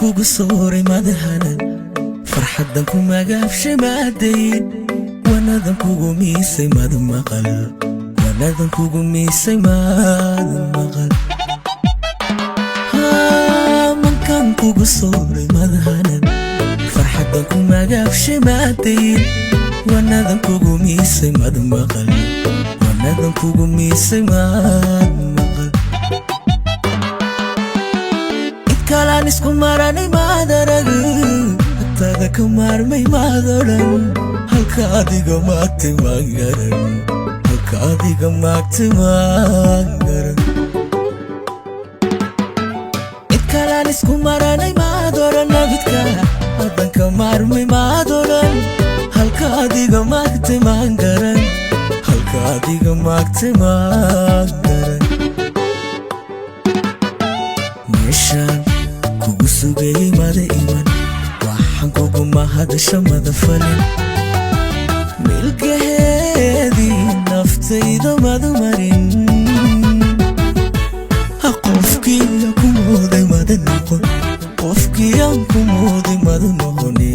Kugu sooray madahanan, farxaddan ku magaabshay maadayn, wanadan kugu miisay mad maqal, wanadan kugu miisay mad maqal. Mankan kugu sooray madahanan, farxaddan ku magaabshay maadayn, wanadan kugu miisay mad maqal, wanadan kugu miisay mad maqal. Kalaan isku maranay maad arag, hataada ka maarmay maad odhan, halka adiga maagtay maan garan, halka adiga maagtay maan garan. Cid kalaan isku maranay maad odhan, nabidka haddan ka maarmay maad odhan, halka adiga maagtay maan garan, halka adiga maagtay maan garan. Meeshaan kugu sugayey mada iman, waxaan kugu mahadasha mada falin, milkaheedii naftayda mada marin, qofkiiya ku mooday mada noqon, qofkiiyaan ku mooday mada noqone.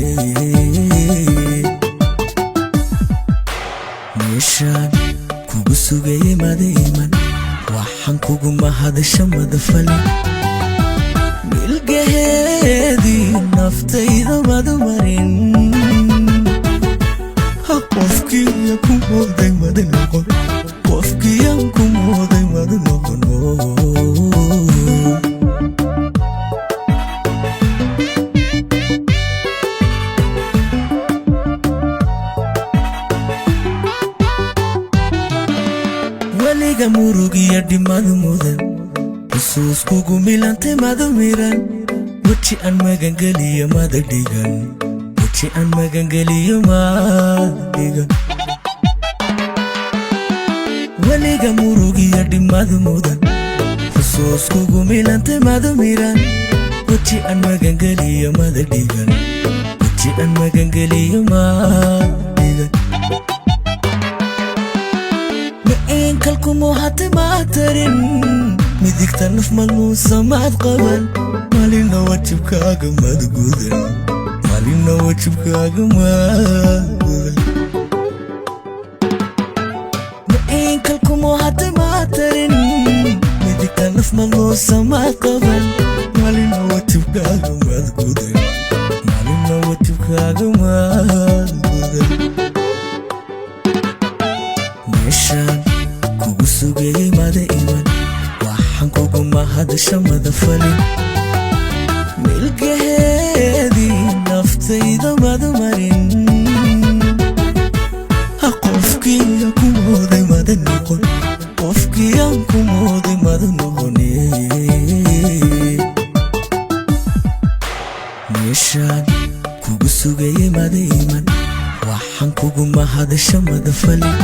Meeshaan kugu sugayey mada iman, waxaan kugu mahadasha mada falin, milgaheedii naftayda mada marin, qofkiiya ku mooday mada noqon, qofkiiyaan ku mooday mada noqon. Weliga murugiya dhimada mudan, xusuus kugu milantay mada miran, weji aan magangeliyo mada dhigan, weji aan magangeliyo mada dhigan. Weliga murugiya dhimada mudan, xusuus kugu milantay mada miran, weji aan magangeliyo mada dhigan, weji aan magangeliyo mada dhigan. Kalkumuhatay maatarin, midigta naf malmuusa maad qaban, maalina wajibkaaga mad gudan, maalina wajibkaaga mad gudan. Kalkumuhatay maatarin, midigta naf malmuusa maad qaban, maalina wajibkaaga mad gudan, maalina wajibkaaga mad gudan. Meeshaan kugu sugayey mada iman, waxaan kugu mahadasha mada falin, milkaheedii naftayda mada marin, qofkiiya ku mooday mada noqon, qofkiiyaan ku mooday mada noqone. Meeshaan kugu sugayey mada iman, waxaan kugu mahadasha mada falin,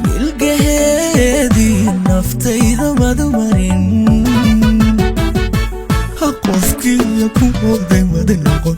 milgaheedii naftayda mada marin, qofkiiya ku mooday mada noqon,